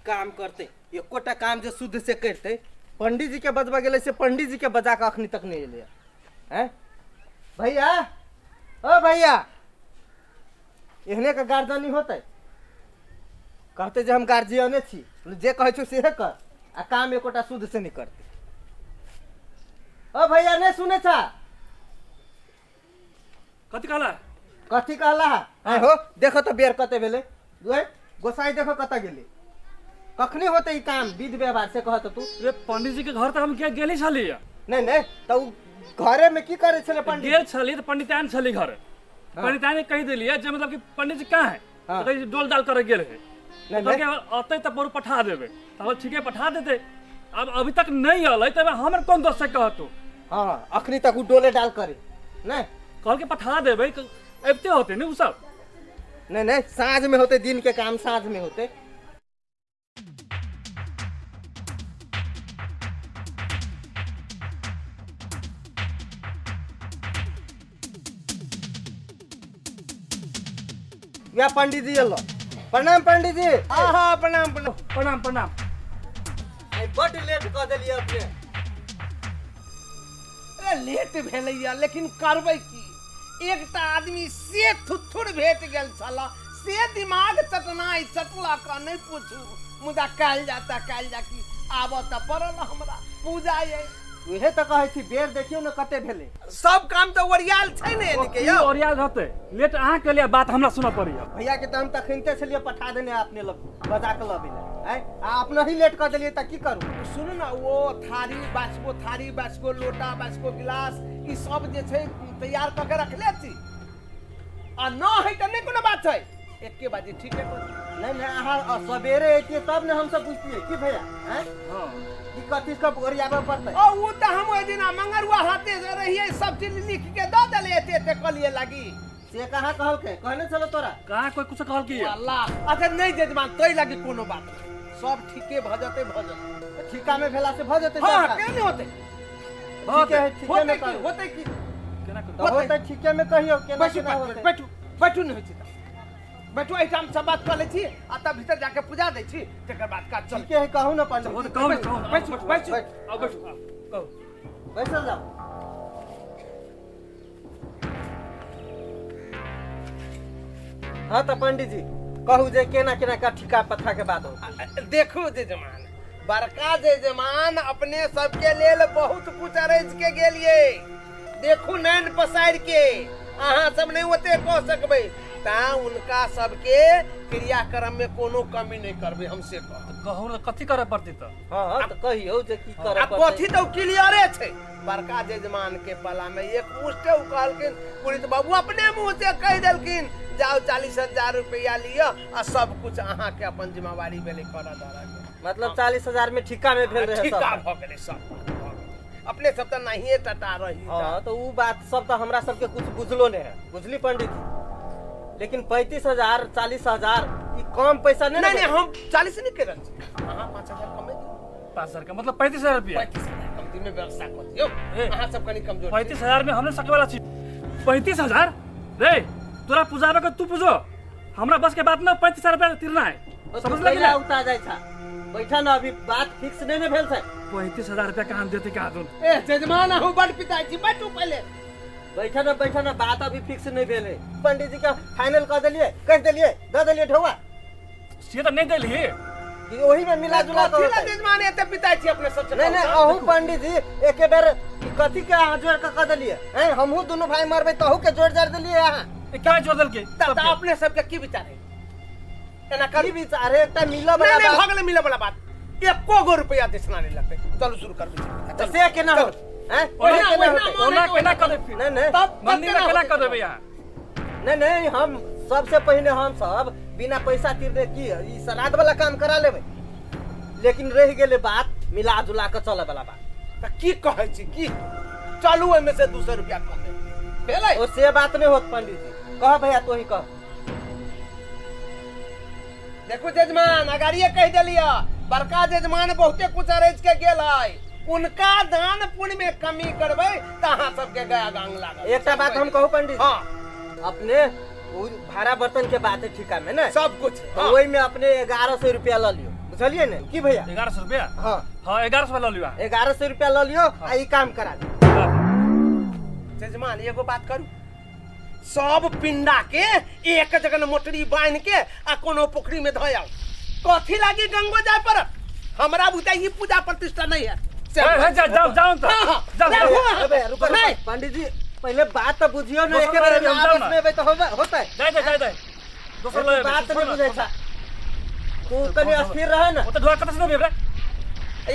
काम करते एकोटा काम जे शुद्ध से करते। पंडित जी के बजबा गेलै से पंडित जी के बजा के अखनी तक नहीं एलै हैं। भैया ओ भैया एहने के गार्जियनी होते, कहते जे हम गार्जियने छी, जे कहै छौ सेहे कर आ काम एकोटा शुद्ध से नहीं करते। ओ भैया नहीं सुने छा? कथी कहला? कथी कहला? आय हो देखो तो बेर कते भेलै, गोसाई देखो कत गेलै, कखनी होते ई काम विध व्यवहार से कहत तू। रे पंडित जी के घर तक हम गेली छली। नहीं नहीं तो घरे में की करे छले पंडित? गेल छली त पंडितान छली घर, पंडितान के कहि देलियै जे मतलब कि पंडित जी कहाँ है, तो कहि डोल डाल करे गेल है, नहीं अतै त बरू पठा देबै, त हम ठीके पठा देते। अब अभी तक नहीं अलै त हमर कोन दोष से कहतू? हां अखनी तक उ डोले डाल करे नहीं कहल के पठा देबै, अबिते होते ने उ सब। नहीं नहीं साँझ में होते, दिन के काम साँझ में होते। या पंडित जी अलो, प्रणाम पंडित जी। हाँ हाँ प्रणाम प्रणाम प्रणाम प्रणाम। बड लेट कऽ देलियै अपने। अरे लेट भेलैया लेकिन करबै की, एकटा आदमी से थुथुर भेट गेल छल, से दिमाग चटनाइ चटलक नहीं पूछू, मुदा काल्हि जाता काल्हि जा की आबऽ तऽ पड़ल हमरा पूजा ये। उहे तऽ कहै छी बेर देखियौ ने कते भेलै, सब काम तऽ ओरियाल छै ने के यौ। ओरियाल रहतै, लेट अहाँ के लिए बात हमरा सुनऽ पड़ैया। भैया के तऽ हम तखनते छलियै पठा देने अपने लग बजा के लबै ले, आँय आ अपना ही लेट कऽ देलियै तऽ की करू? सुनू ने वो थारी बासगो, थारी बासगो, लोटा बासगो, गिलास ई सब जे छै तैयार कऽ के रखले छी, आ न है तऽ नहि कोनो बात छै, एके बाजे ठीक है। नहीं नहीं अहाँ सवेरे अइतियै तब ने हमसब बुझतियै की भैया, आँय हाँ की कथी सब ओरियाबऽ पड़तै। ओ उ तऽ हम ओहि दिना मंगरुआ हाथे से रहियै सब चीज लिख के दऽ देलियै, एते एते कहलियै लागी से कहाँ कहलकै? कहने छलो तोरा? कहाँ कोई कुछ कहलकै? अल्लाह अच्छा नहीं जजमान तै लागी कोनो बात नहीं, सब ठीके भऽ जेतै भऽ जेतै, ठीका में भेला से भऽ जेतै। हां केना नहीं होतै? ठीके है, ठीके में करू होतै की केना करू होतै? ठीके में कहियौ केना केना होतै? बैठू बैठू नहीं होइ छै, बैठू एहिठाम सब बात कऽ लै छी आ तब भीतर जाके पूजा दै छी, तकर बाद काज चल। ठीके है कहू ना पंडित जी। कहू बैठू बैठू आओ बैठू कहू बैसल जाओ। हाँ तो पंडित जी कहू जे केना केना का ठिका पत्था के बात हो। देखू जजमान, बड़का जजमान अपने सबके लेल बहुत कुछ अरेंज के गेलिए, देखू नैन पसार के अहाँ सब नहीं ओते कह सकबै, ता उनका सबके क्रियाक्रम में कोनो कमी नहीं करबै हम से कह। कहू ने कथी करे पड़तै त? हां त कहियौ जे की करे पड़तै। कथी त क्लियरे छै, बड़का जजमान के पला में एक मुष्टे उ कहलखिन पुरित बाबू अपने मुंह से कहि देलखिन जाओ 40,000 रुपया लिअ आ सब कुछ अहाँ के अपन जिम्मेवारी भेलै करऽ धरऽ के। मतलब 40,000 में ठिका में भेल रहे, ठिका भ गेलै सब बात भ गेलै, अपने सब त नहिए टटा रही। हां तो उ बात सब त हमरा सबके कुछ बुझलो नहीं है बुझली पंडित जी, लेकिन 35,000 40,000 ई कम पैसा नहीं। नहीं हम 40 नहीं कर रहल छी, अहाँ 5,000 कमे दियौ। 5,000 का मतलब 35,000 रुपया? 35,000 कमती में व्यवस्था कर दियौ, अहाँ सब कनी कमजोर। 35,000 में हमने सके वाला छी। 35,000 रे तोरा पूजाबे के तू पूजो, हमरा बस के बात न। 35,000 रुपया तिरना है समझ लगी ना? उता जाय छा बैठा ना, अभी बात फिक्स नहीं ने भेल छै। 35,000 रुपया कहां देते कहां दून? ए जजमान अहूँ बड़ पिताई छी, बैठू पहिले। बैठा ना बैठा ना, बात अभी फिक्स नहीं भेल है। पंडित जी का फाइनल कर देलिए, कह देलिए, दे देलिए ढौआ से त नहीं देलिए कि ओही में मिला जुला के होतै। जजमान एते पिताई छी अपने सब। नहीं नहीं अहू पंडित जी एके बेर कथी के अहाँ जोड़ के कह देलिए, हैं हमहू दुनू भाई मरबै तहू के जोड़ जाड़ देलिए अहाँ। क्या जोड़ देलकै? त अपने सबके की विचार है? एना करी विचार है एकटा मिलऽ वाला बात। नहीं भऽ गेलै मिलऽ वाला बात, एको गो रुपया देसना नहीं लगतै। चलू शुरू करबै। त से केना होत? हैं ओना केना कर देबै? नहीं नहीं तब मंदिर में केना कर देबै अहाँ? नहीं नहीं हम सबसे पहले हम सब बिना पैसा तिरने की ई श्राद्ध वाला काम करा लेबै, लेकिन रह गेलै बात मिला जुला के चले वाला बात। त की कहै छी की चलू ओहिमे से 200 रुपया कम भेलै? ओ से बात नहीं होत पंडित जी। कह भैया तो ही कह। देखू जजमान अगाड़िए कहि देलियै, बड़का जजमान बहुते कुछ अरेंज के गेल है, उनका दान पुण्य में कमी करबै त अहाँ सबके गया गांग लागल। एकटा बात हम कहू पंडित? हाँ अपने भाड़ा बर्तन के बात है ठिका में ना सब कुछ, तो वही में अपने 1100 रुपया ल लियो बुझलियै ने की भैया? 1100 रुपया। हाँ हाँ 1100 ल लियो। 1100 रुपया ल लियो आ ई काम करा दियो। जजमान एगो बात करू, सब पिंडा के एक जगह मोटरी बांध के आ कोनो पोखरी में धऽ आउ। कथी लागी गंगो जाय पड़त? हमरा बुझाइ ई पूजा प्रतिष्ठा नहीं है। जाओ जाओ तो जाओ। रुको पंडित जी, पहले बात तो बुझियो ना, एक बार आपस में तो होता है। जाय जाय जाय दोसर ले बात नहीं बुझै छ तू, तनी अस्थिर रह ना। ओ त ढोआ कत से देबे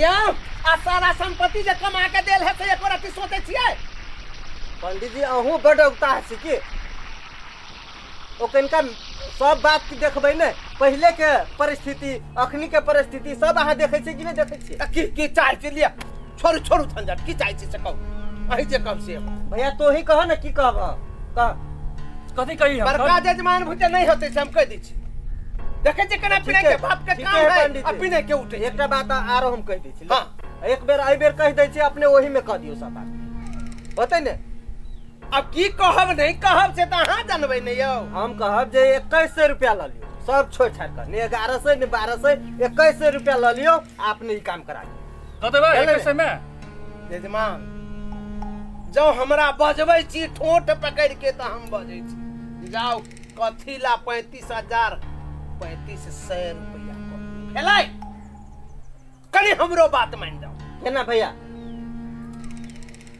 या आ सारा संपत्ति जे कमा के देल है से एको रति सोचै छियै? पंडित जी अहूँ बड उगता छी की ओ कनिका सब बात के देखबै ने, पहले के परिस्थिति अखनी के परिस्थिति सब अहाँ देखै छी कि नहीं देखै छी? की की चाहै छी? लिया छोड़ू छोड़ू झंझट, की चाहै छी से कहू, अहीं जे कहब से। भैया तो ही कह ना, की कहब? कह कथी कही हम? बड़का जजमान भुते नहीं होते से हम कह दै छी। देखै छी केना पिनै के बाप के काम है आ पिनै के उठे। एकटा बात आरो हम कह दै छी। हां एक बेर एहि बेर कह दै छी, अपने ओही में कह दियौ सब बात होतै ने। अब की कहब नहीं कहब से त अहाँ जानबै ने यौ। हम कहब जे 2100 रुपया ल लियौ, सब छोड़ छाड़ कर, ने 1100 ने 1200, 2100 रुपया ल लियौ, अपने ई काम करा दियौ। कतबा 2100 में? जजमान जौ हमरा बजबै छी ठोंठ पकड़ के त हम बजै छी। जाओ कथी ला 35,000 3500 रुपया भेलै, कनि हमरो बात मान जाओ। केना भैया?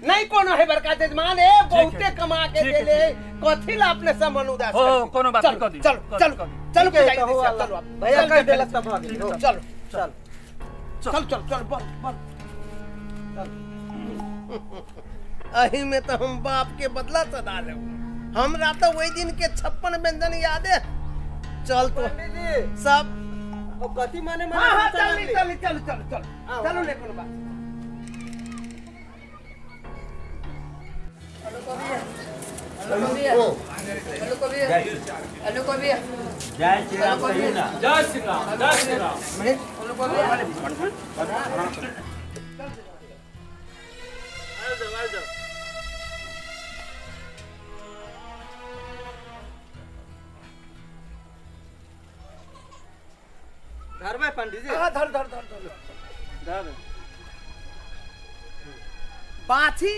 नहीं कोनो है बड़का जजमान, ए बहुते कमा के देले, कथी ला अपने सब मन उदास हो। कोनो बात नहीं, कह दी। चलो चलो चलो चलो भैया कह देलक त भ गेल। चलो चल चल चल चल बल बल। अही में तो हम बाप के बदला सदा लेब। हमरा तो वही दिन के 56 व्यंजन याद है। चल तो सब ओ कथी माने माने। हां चल चल चल चल चल चलो ने कोनो बात। जय श्री राम। जय श्री राम। जय श्री राम। धरबै पंडित जी? हां धर धर धर धर धर। बाछी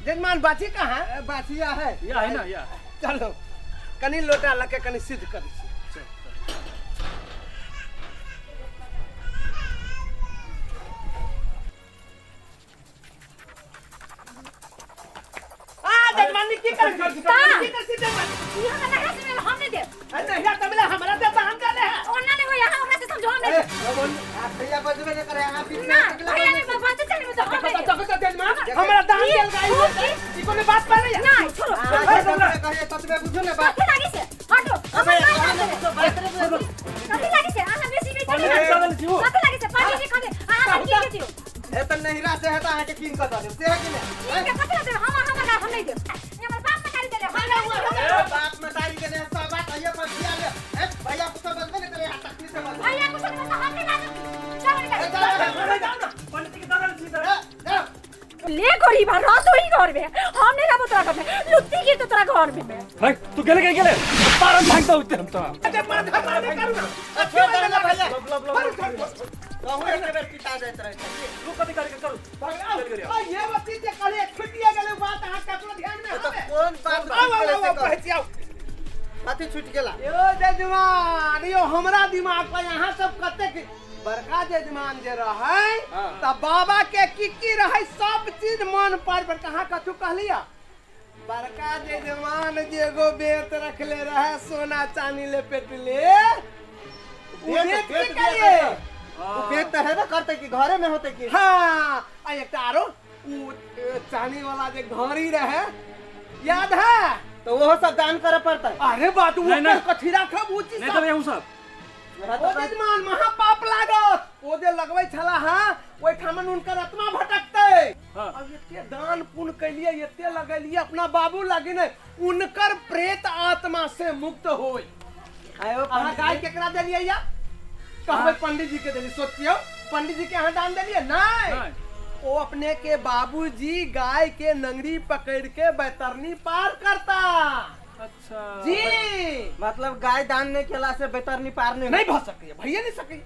जजमान, बाछी कहाँ है? बाछी या है, या है ना, या। चलो कनी लोटा लके कनी सिद्ध कर छी। आ जजमान की कर की कर छी जजमान? यहाँ का नहा से हम नहीं देब। अरे नहीं तबला हमरा दे त हम देले है। ओना नहीं हो, यहाँ हमरा से समझो हम नहीं। आ भैया बजबे नहीं करे, आ बीच में ना भैया नहीं बात चल में तो हम नहीं। तो जजमान हमरा दान देल गाई ई कोनो बात पर नहीं। नहीं छोड़ो कहिए ततबे बुझू ने बात। कथी लागी से हटो, हमरा नहीं बात कथी लागी से अहाँ बेसी बेसी कथी लागी से पानी जी खाले अहाँ की के दियो। ए त नहिरा से है त अहाँ के कीन क the देब से है कि नहीं? कीन के कथी देब? हम हमरा हम नहीं देब। हमर बाप मतारी देले, हम बाप मतारी देले सब बात अइए पर दिया ले। ए भैया कुछ बजबे नहीं करे, आ तकनी से बज। भैया कुछ नहीं हम नहीं बाजब। चल निकल जाओ ना पंडित के दादा छी जाओ। ले गरीब रह तो ही घर में, हम नहीं रहबो तोरा घर में, लुत्ती गिर तो तोरा घर में। भाई तू गेले गेले गेले पारन भाग दो हम तो। अरे माथा मारे करू ना। अच्छा चल भैया कहू एक बेर पिता जाइत रहे तू कथी करे करू। आ ये बत्ती जे कहले छुटिया गेले बात अहाँ ककरो ध्यान में तो कोन बात आउ आउ कहै छी आउ कथी छुट गेला? यो जजमान यो हमरा दिमाग पर यहाँ सब कतेक बड़का जजमान जे रहै त बाबा के की की रहै सब चीज मन पर पर कहाँ कथू कहलिया। बड़का जजमान जे एगो बेत रखले रहे सोना चांदी ले पेटले उ बेत के करिए उ बेत त हेबे करते कि घरे में होते कि। हां आ एकटा आरो उ चांदी वाला जे घड़ी रहे याद है तो वो सब दान करे पड़ता। अरे बात उ कथी राखब उ चीज नहीं त एहू सब ओ जजमान महापाप लागत। ओ जे लगबै छला हां ओइठामन हुनकर आत्मा भटकतै। अब एते दान पुण्य कैलिए एते लगेलिए अपना बाबू लागी ने उनकर प्रेत आत्मा से मुक्त होय। आयो अहाँ गाय केकरा देलियै या? कहबै पंडित जी के देली। सोचियौ पंडित जी के अहाँ दान देलियै? नहीं, ओ अपने के बाबूजी गाय के नंगरी पकड़ के बैतरनी पार करता। अच्छा जी, मतलब गाय दान नहीं केला से बैतरनी पार नहीं नहीं भ सकै, भइए नहीं सकै।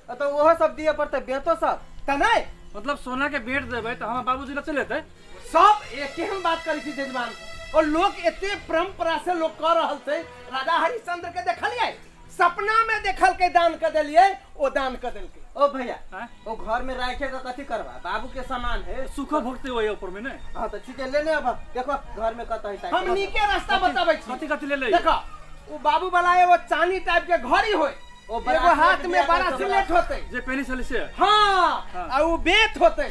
तो ओहो सब दिए पड़तै बेतो सब त नहीं मतलब सोना के बेच देबै त हमर बाबूजी ल चल जेतै। सब एके हम बात करै छी जजमान, और लोग एते परंपरा से लोग कर रहल छै। राजा हरिश्चंद्र के देखलियै सपना में देखल के दान कर देलियै, ओ दान कर देलकै। ओ भैया ओ घर में राखे के कथी करबा, बाबू के सामान है, सुखो भक्ति होय ऊपर में ने। हां त ठीक है लेने अब देखो घर में कत है। हम नीके रास्ता बताबै छी। कथी कथी ले ले देखो, ओ बाबू वाला एगो चांदी टाइप के घड़ी होय, ओ एगो हाथ में बड़ा सिलेट होते जे पहली साल से। हां आ उ बेत होते।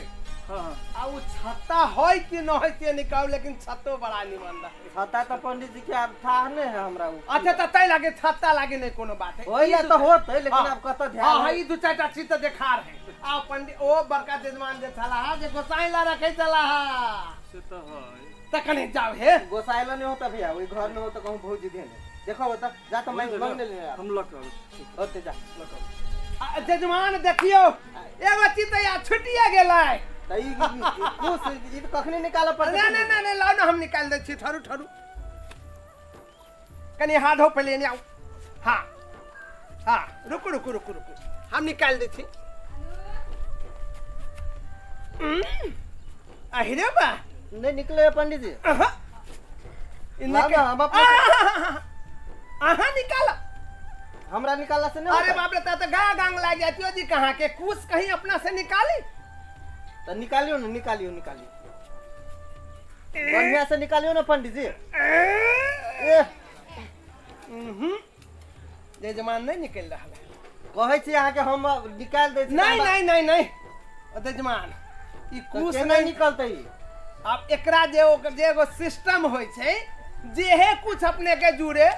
हां आ उ छत्ता होय कि न होय से निकाल, लेकिन छत्तो बड़ा निमन रहे। छत्ता त पंडित जी के अब था नहीं है हमरा उ। अच्छा त तै लागे छत्ता लागे नहीं कोनो बात है, ओइ ला त होते, लेकिन अब कत ध्यान। हां ई दू चारटा चीज त देखार है। आ पंडित ओ बड़का जजमान जे छला हा जे गोसाई ला रखे छला हा से त है, त कने जाओ हे गोसाई ला नहीं होता भैया, ओइ घर में होता कहूं भौजी देने। देखो होता जा त मैं मांगने ले हम लक होते जा लक। जजमान देखियो एगो चीज त या छुटिया गेलै त ई कुछ ई कखनी निकाल पड़तै। नहीं नहीं नहीं लाओ ना हम निकाल दै छी। ठहरू ठहरू कनी हाथ धो पहिले ने आओ। हां हां रुकू रुकू रुकू रुकू हम निकाल दै छी। अहिरे बा नहीं निकले पंडित जी। अहा हम अपने अहा निकाला हमरा निकालला से नहीं। अरे बाप रे त गा गांग लाग जाती जी कहां के कुछ कहीं अपना से निकाली त निकालियो ना, निकालियो निकालियो बढ़िया से निकालियो ना पंडित जी। ए जजमान नहीं निकल रहा है, कहै छी अहाँ के हम निकाल दै छी। नहीं नहीं नहीं नहीं जजमान ई कुछ नहीं निकलतै। अब एकरा जे ओकर जे एगो सिस्टम होय छै, जेहे कुछ अपने के जुड़े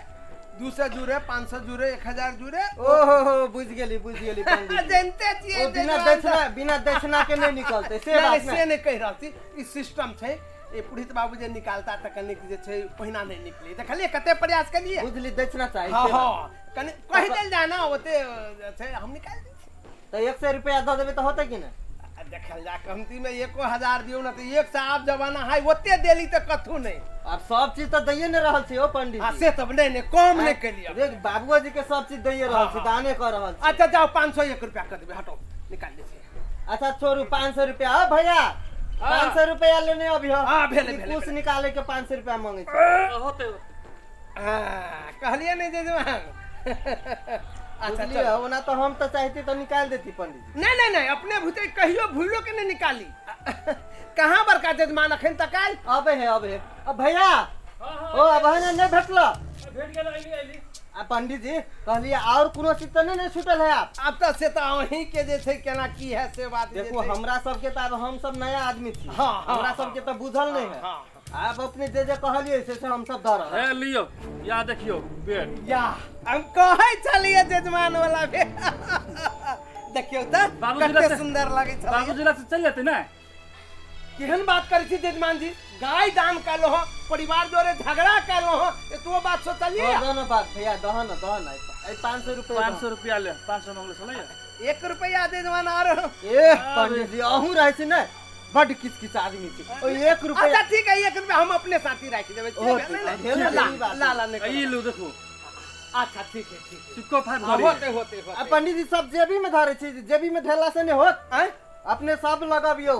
200 जुड़े 500 जुड़े 1000 जुड़े। ओहो हो बुझ गेली बुझ गेली पंडित जी। जानते छियै बिना दक्षिणा बिना दक्षिणा के नहीं निकलतै से बात से नहीं कहि रहल छी। ई सिस्टम छै, ए पुरोहित बाबू जे निकालता त कनिक जे छै पहिना नहीं निकले। देखलियै कते प्रयास केलियै, बुझली दक्षिणा चाही। हां हां कनि कहि देल जा ना ओते छै हम निकाल दै छी। त 100 रुपया द देबै त होतै कि नै? देखल जा कमती में 1000 दियौ ना त 100 आब जमाना है ओते देली त कथू नहीं। अब सब चीज त दैये ने रहल छी ओ पंडित जी। हां से तब नहीं नहीं कम नहीं केलियै रे बाबूआ जी के सब चीज दैये रहल छी, दाने कर रहल छी। अच्छा जाओ 501 रुपया कर देबै, हटो निकाल दै छी। अच्छा छोड़ू 500 रुपया। हां भैया 500 रुपया लेने अभी। हां भेले भेले कुछ निकाले के 500 रुपया मांगे छी। होते हां कहलियै नहीं जजमान। अच्छा चलो ओना तो हम तो चाहती तो निकाल देती पंडित जी। नहीं नहीं नहीं अपने भूते कहियो भूलो के नहीं निकाली। कहां बड़का जजमान अखन तक आयल? अबे है अबे है। अब भैया ओ अब है नहीं भेटल? भेट गेल आइली आइली। आ पंडित जी कहलिए और कोनो चीज त नहीं ने छूटल है आप? अब त से त अहीं के जे छै केना की है से बात। देखो हमरा सब के त अब हम सब नया आदमी छी, हमरा सब के त बुझल नहीं है। आप अपने जे जे कहलिए से हम सब धर हे लियो या देखियो बेड या हम कहै छलिए जजमान वाला बे। देखियो त कते सुंदर लागै छलै। बाबूजी ला चल जेतै ने? केहन बात करै छी जजमान जी, गाय दान कलो हो परिवार जोरे झगड़ा कलो हो, एतबो बात सोचलिए? दहन बात भैया दहन दहन ए 500 रुपया 500 रुपया ले 500 मांगले छलै 1 रुपया जजमान आर। ए पंडित जी अहूँ रहै छी ने बड किचकिच आदमी छी। ओ 1 रुपया अच्छा ठीक है 1 रुपया हम अपने साथी राखि देबै। ला ला ला नहीं ई लू देखो। अच्छा ठीक है ठीक है सिक्को फाइव धरी होते होते होते। आ पंडित जी सब जेबी में धरे छी, जेबी में धरला से नहीं होत। अपने सब लगाबियो।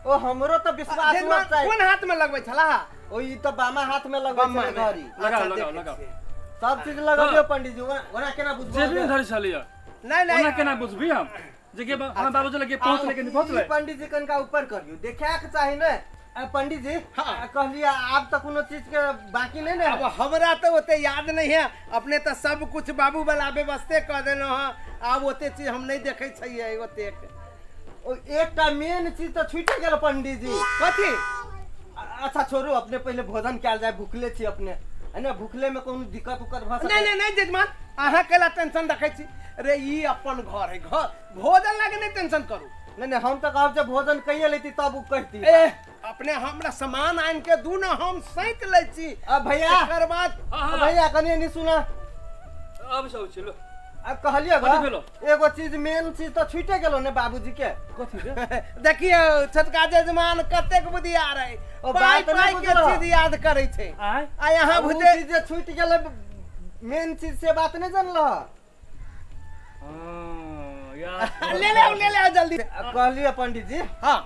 ओ हमरो त विश्वास होत चाही। कोन हाथ में लगबै छला? ओ ई त बामा हाथ में लगबै छलै घड़ी। लगाओ लगाओ लगाओ सब चीज लगाबियो पंडित जी। ओना केना बुझबै? जेबी में धरी छलिए नहीं नहीं ओना केना बुझबी हम जे के हम बाबूजी लगे पहुंचले के नहीं पहुंचले। पंडित जी कनका ऊपर करियो देखे के चाही ने। पंडित जी कहलिए आब त कोनो चीज के बाकी नहीं ने। अब हमरा त ओते याद नहीं है, अपने त सब कुछ बाबू वाला व्यवस्थे क देलो हां, आब ओते चीज हम नहीं देखे छियै ओते। ओ एकटा मेन चीज त छूटि गेल पंडित जी। कथी? अच्छा छोड़ू अपने पहले भोजन कयल जाय, भूखले छी अपने है ना, भूखले में कोनो दिक्कत उक्कत भ सकै? नहीं नहीं नहीं जजमान अहाँ केला टेंशन रखै छी रे, ई अपन घर है, घर भोजन लागे नहीं टेंशन करू। नहीं नहीं हम तो कहब जे भोजन कइए लेती तब उ कहती। ए अपने हमरा सामान आन के दू ना हम सैत लै छी। अब भैया एकर बाद भैया कनी नहीं सुना अब सब चलो। अब कहलिए एगो चीज मेन चीज तो छूटे गेलो ने बाबूजी के। कथी रे? देखियो छोटका जजमान कतेक बुधियार है, ओ बात पाई नहीं के बुझलो। चीज याद करै छै। आ यहाँ उ भूते चीज जे छूट गेलै मेन चीज से बात नहीं जानल। हां गया। ले ले जल्दी। कहलिए पंडित जी हां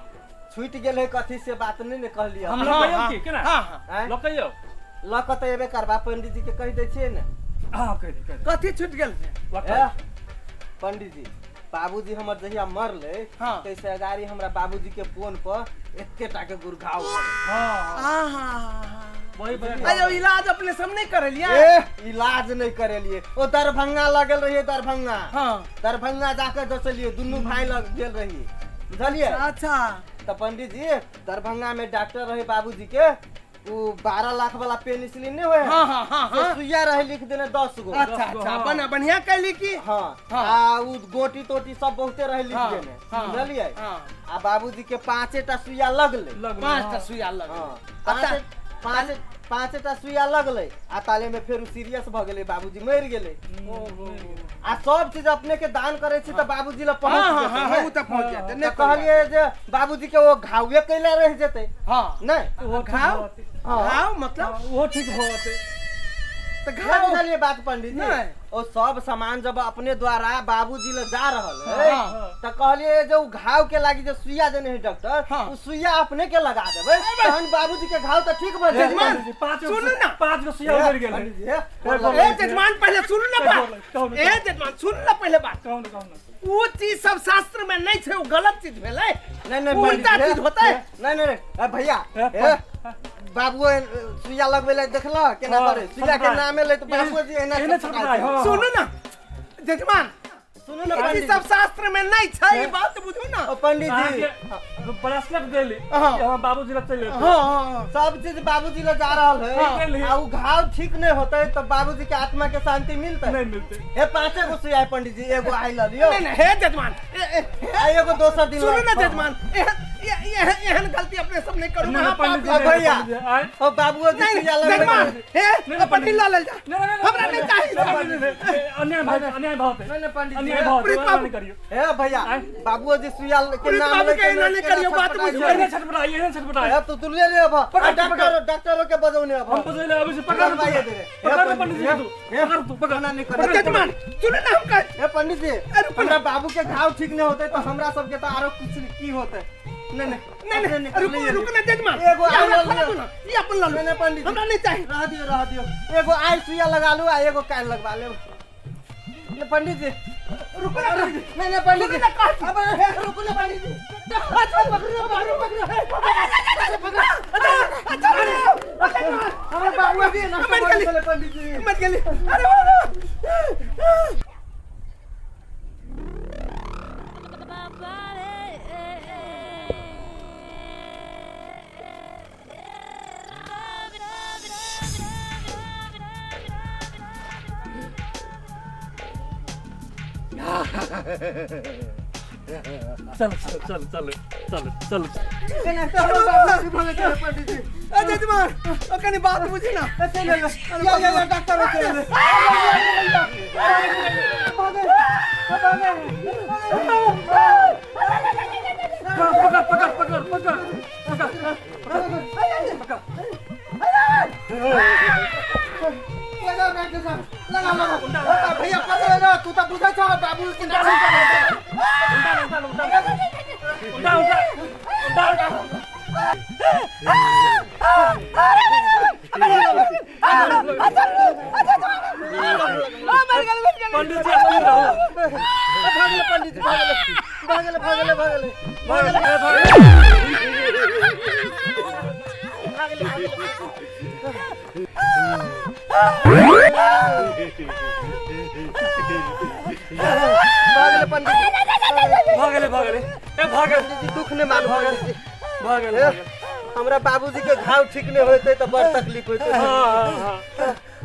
छूट गेल है कथी से बात नहीं ने कहलिए। हम लकइयो की केना? हां हां लकइयो लक त एबे करबा पंडित जी के कहि दै छियै ने। हां कहि दे। कथी छूट गेल है पंडित जी? बाबूजी हमर जहिया मरले तैसे अगाड़ी हमरा बाबूजी के फोन पर एकेटा के गुरघाव। हां हां वही अयो इलाज अपने सब नहीं करेलिए। ए इलाज नहीं करेलिए, ओ दरभंगा लगल रहिए दरभंगा। हां दरभंगा जाकर दसलिए दुनू भाई लग गेल रहिए बुझलिए। अच्छा त पंडित जी दरभंगा में डॉक्टर रहे बाबूजी के, उ 12 लाख वाला पेनिसिलिन नहीं होए। हां हां हां से सुइया रहे लिख देने 10 गो। अच्छा अच्छा बना बढ़िया कैली की। हां आ उ गोटी तोटी सब बहुते रहे लिख देने बुझलिए। आ बाबूजी के 5टा सुइया लगले। 5टा सुइया लगले। 5टा सुइया लगले आ ताले में फेर सीरियस भ गेले बाबूजी मर गेले। आ सब चीज अपने के दान करे छी त बाबूजी ल पहुंच जेतै। हां हां उ त पहुंच जेतै। नै कहलिए जे बाबूजी के ओ घावे कैला रह जेतै। हां नै ओ घाव घाव मतलब वो ठीक हो जेतै त घाव बुझलिए बात पंडित जी। ओ सब सामान जब अपने द्वारा बाबूजी ल जा रहल है त कहलिए जे उ घाव के लागी जे सुइया देने है डॉक्टर उ सुइया अपने के लगा देबै तहन बाबूजी के घाव त ठीक भ जेतै। 5 सुन ना 5 गो सुइया उड़ गेल। ए जजमान पहले सुन ना बात। ए जजमान सुन ना पहले बात। कहू ना कहू ना उ चीज सब शास्त्र में नहीं छै, उ गलत चीज भेलै। नहीं नहीं उल्टा चीज होतै। नहीं नहीं भैया बाबू सुइया लगबै ले देखला केना करे सुइया के नामे ले त बाबूजी एना सुनू ना जजमान सुनू ना ई सब शास्त्र में नहीं छै, ई बात बुझू ना। ओ पंडित जी ब्रेसलेट देली हम बाबूजी ल चल। हां हां सब चीज बाबूजी ल जा रहल है आ उ घाव ठीक नहीं होतै त बाबूजी के आत्मा के शांति मिलतै नहीं मिलतै। हे 5 गो सुइया पंडित जी एगो आई ल लियो। नहीं नहीं हे जजमान एगो दोसर दिन सुनू ना जजमान एहन गलती अपने सब नहीं करू। भैया ओ बाबूजी सुइया लगबै हे अपन ढीला ले जा हमरा नहीं चाहिए। अन्याय भाव अन्याय भाव नहीं नहीं पंडित अन्याय भाव नहीं करियो। ए भैया बाबूजी सुइया के नाम ले के नहीं करियो बात बुझू। एने छटपटाई एने छटपटाई अब तो तू ले ले अब डॉक्टर डॉक्टरों के बजौने अब हम बजौले अभी से पकड़ पकड़ पंडित जी तू पकड़ तू पकड़ ना नहीं कर जजमान सुन ना हम कह ए पंडित जी हमरा बाबू के घाव ठीक नहीं होते तो हमरा सब के तो आरो कुछ की होते। नहीं नहीं नहीं रुको रुको ना जजमान एगो आई ये अपन ल नहीं पंडित हमरा नहीं चाहिए। रह दियो एगो आई सुइया लगा लू आ एगो काल लगवा ले। ले पंडित जी रुको ना नहीं नहीं पंडित जी अब रुको ना पंडित जी अच्छा पकड़ो पकड़ो पकड़ो अच्छा हमरा बाबू जी ना पंडित जी मत गेली। अरे चल चल चल चल चल चल पंडित जी जजमान ओ कनी बात बुझी ना। चल या या डॉक्टर चल पकड़ पकड़ पकड़ पकड़ पकड़ पकड़ लगाओ डॉक्टर साहब लगा लगा भैया पकड़ ना तू तो बुझै छ बाबू के नाम उठा उठा उठा उठा उठा पंडित जी भागले पंडित जी भागले भागले भागले भागले भागले भागले भागले पंडित भागले भागले ए भागले जी दुख ने मानो भागले भागले हमरा बाबूजी के घाव ठीक नहीं होते तो बड़ तकलीफ होते। हां हां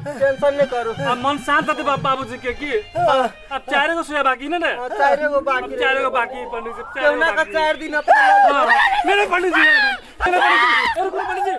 टेंशन नहीं करो अब मन शांत होते बाबूजी के की अब 4 गो सुइया बाकी ने ने 4 गो बाकी 4 गो बाकी पंडित जी 4 ना का 4 दिन अपना मेरे पंडित जी मेरे पंडित जी रुको पंडित जी।